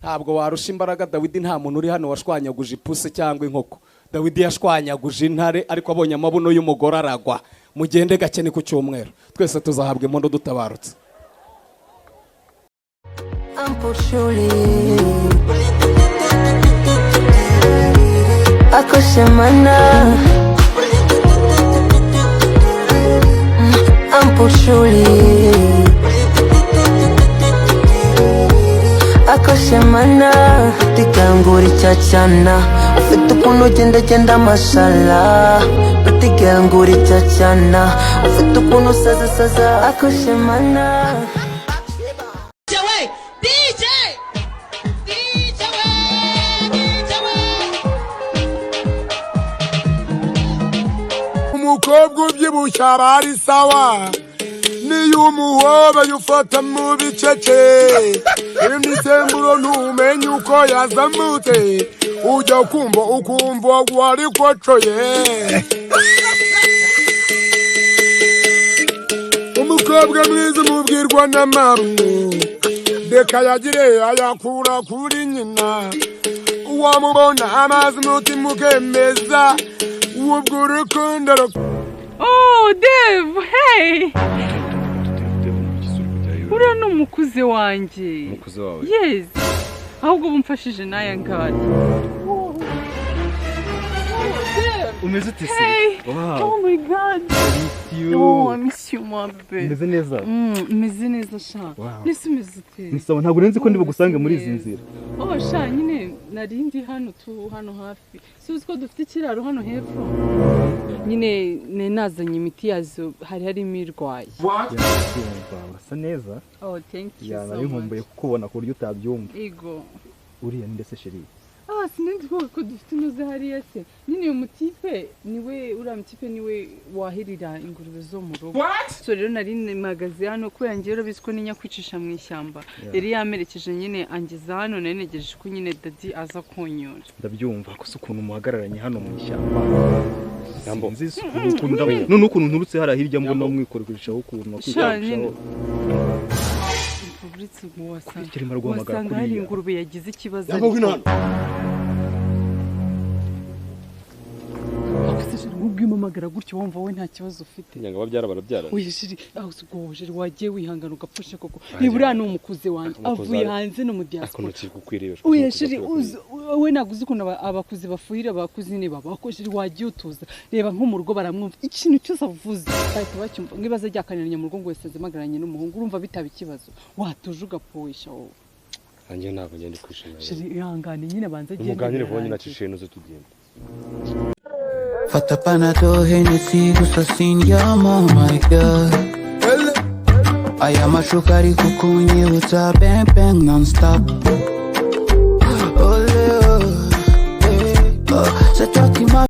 Ntabwo warusha imbaraga Dawidi. Nta muntu uri hano washwanyaguje ipusi cyangwa inkoko. Dawidi yashwanyaguje intare, ariko abonye amabuno y'umugore aragwa. Mugende gake, ni ku cyumweru, twese tuzahabwa impundu dutabarutse. Ampushuli Akoshemana Ampushuli Akoshemana Utigangura icyacana. Ufite ukuntu ugenda genda, mashallah. Utigangura icyacana. Ufite ukuntu usaza saza. Akoshemana. DJ we, DJ, DJ we, DJ we. Umukobwa ubyibushye aba ari sawa, niyo umuhobeye ufata mu bicece, imisemburo ntumenye uko yazamutse, ujya kumva ukumva wari kocoye. Umukobwa mwiza umubwirwa n'amabuno, reka yagire ayakura kuri nyina, wamubona amazi umutima ukemeza ubwo urukundo. Oh, Dave, hey! Uriya ni umukuze wanjye. Umukuze wawe? Yes. Ahubwo bumfashije n'aya ngaya. Umeze ute se? Hey! Wow. Oh my God! You. Oh, I miss you, my baby. Umeze neza? Meze neza sha. Wow. Nese umeze ute? Ni sawa, ntabwo nzi ko ndi bugusange muri izi nzira. Oh, sha nyine nari ndi hano tu hano hafi. Si uzi ko dufite ikiraro hano hepfo? Nyine nari nazanye imiti yazo, hari harimo irwaye. Ndumva urasa neza. Oh, thank you Ya so nari nkumbuye much. kukubona ku buryo utabyumva. Ego. Uriya ni ndetse chérie? Ah, sinzi ko dufite inoze hariya se. Nyine uyu mutipe niwe, uriya mutipe niwe wahirira ingurube zo mu rugo. So rero nari mpagaze hano kubera njyewe urabizi ko ninya kwicisha mu ishyamba. Yari yamerekeje nyine angeza hano, nari ntegereje ko nyine daddy aza kunyura. Ndabyumva ko se ukuntu muhagararanye hano mu ishyamba. Sinzi ukuntu none ukuntu nturutse hariya hirya mbona mwikoreshaho ukuntu Sha nyine. wakwikoreshyaho. Uretse ngo wasanga Kuki arimo araguhamagara wasanga hari kuriya? ingurube yagize ikibazo. Yambo, ngwino hano. Ariko ubwimamagara gutyo wumva wowe nta kibazo ufite. Nyanga babyara barabyara. Oya chérie, aho si ubwo chérie wagiye wihangana ugapfusha koko. Niba uriya ni umukuze wanjye Umukuze avuye hanze no mu Ariko diaspora. ntukiri kukwireba. Oya chérie, uzi wowe ntabwo uzi ukuntu abakuze bafuhira abakuze babo. Ariko chérie wagiye utuza, reba nko mu rugo baramwumva, ikintu cyose avuze bahita bacyumva. Nk'ibaza ryakaniranye mu rugo ngo yasaze mpagararanye n'umuhungu, urumva bitaba ikibazo? Watuje ugapowisha wowe. Nanjye ntabwo ngenda kwishimira. Chérie, ihangane nyine banza agende. Umuganire vuba nyine. Birangiye. Acishe nuze tugenda. Fata Panadol, Hennessy, gusa sindyama, oh my God. Aya mashuka ari kukunyibutsa bang bang non-stop. Oh, oh, eh, oh, c'est toi qui m'as